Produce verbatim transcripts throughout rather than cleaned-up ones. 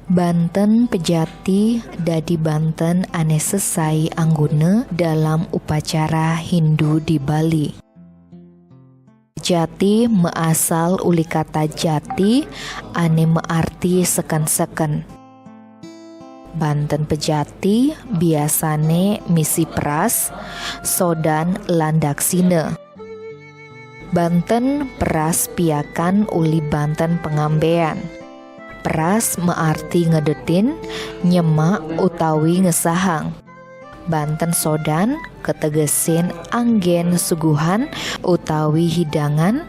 Banten pejati dadi banten ane sesai anggona dalam upacara Hindu di Bali. Pejati measal uli kata jati ane mearti seken-seken. Banten pejati biasane misi peras, sodan, lan daksina. Banten peras piakan uli banten pengambean. Peras mearti ngedetin, nyemak, utawi ngesahang. Banten sodan ketegesin anggen suguhan utawi hidangan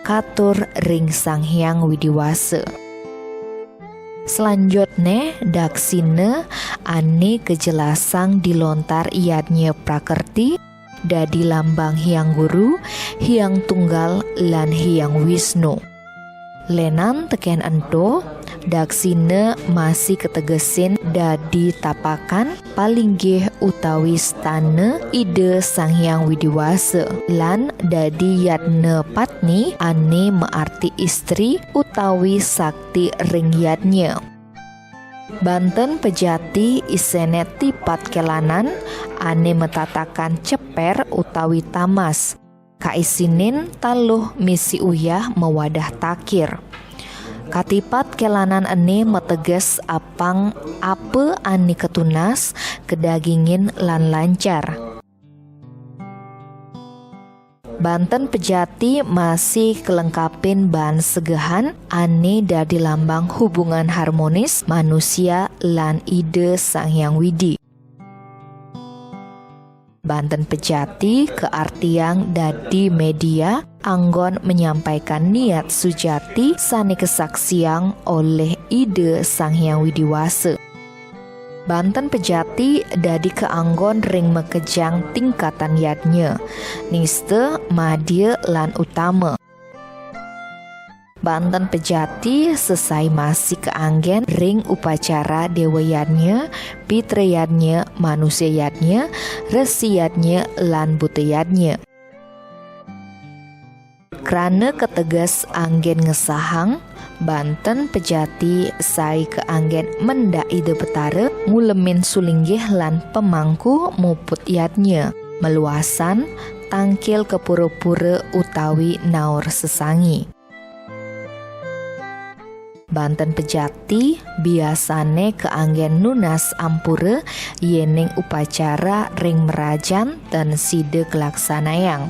katur ring Sang Hyang Widi Wasa. Selanjutne daksina ane kejelasang di lontar yadnya prakerti dadi lambang Hyang Guru, Hyang Tunggal, lan Hyang Wisnu. Lenan teken ento, daksina masih ketegesin dadi tapakan palinggih utawi stana Ida Sang Hyang Widi Wasa lan dadi yadnya patni ane mearti istri utawi sakti ring yadnya. Banten pejati isene tipat kelanan ane matatakan ceper utawi tamas. Kaisinin taluh misi uyah mawadah takir. Katipat kelanan ene mateges apang apa ane katunas, kadagingin lan lancar. Banten pejati masih kelengkapin baan segehan ane dadi lambang hubungan harmonis manusia lan Ida Sang Hyang Widi. Banten pejati kaartiang dadi media anggon menyampaikan niat sujati sane kasaksiang olih Ida Sang Hyang Widi Wasa. Banten pejati dadi kaanggon ring makejang tingkatan yadnya, nista, madya, lan utama. Banten pejati sesai masih kaanggen ring upacara dewa yadnya, pitra yadnya, manusia yadnya, resi yadnya, lan buta yadnya. Krana kateges anggen ngesahang, banten pejati sai kaanggen mendak Ida Betara ngulemin sulinggih lan pemangku muput yadnya, maluasan, tangkil kapura-pura utawi naur sesangi. Banten pejati biasane kaanggen nunas ampura yening upacara ring mrajan tan sida kalaksanayang.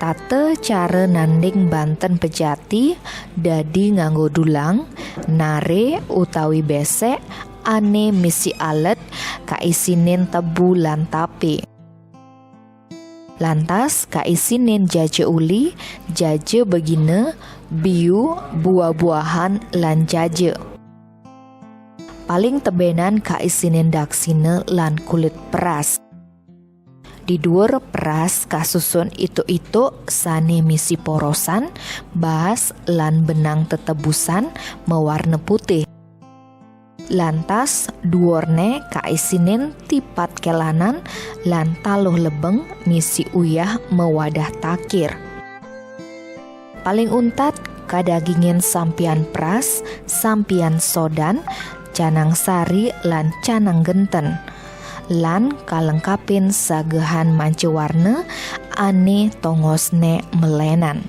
Tata cara nanding banten pejati dadi nganggo dulang, nare utawi besek ane misi alet kaisinin tebu lan tape. Lantas kaisinin jaja uli, jaja begina, biu, buah-buahan, lan jaja. Paling tebenan kaisinin daksina lan kulit peras. Di duur peras kasusun ituk-ituk sane misi porosan, baas, lan benang tetebusan mawarna putih. Lantas duurne kaisinin tipat kelanan lan taluh lebeng misi uyah mawadah takir. Paling untat kadagingin sampian peras, sampian sodan, canang sari, lan canang genten, lan kalengkapin sagehan manca warna ane tongosne melenan.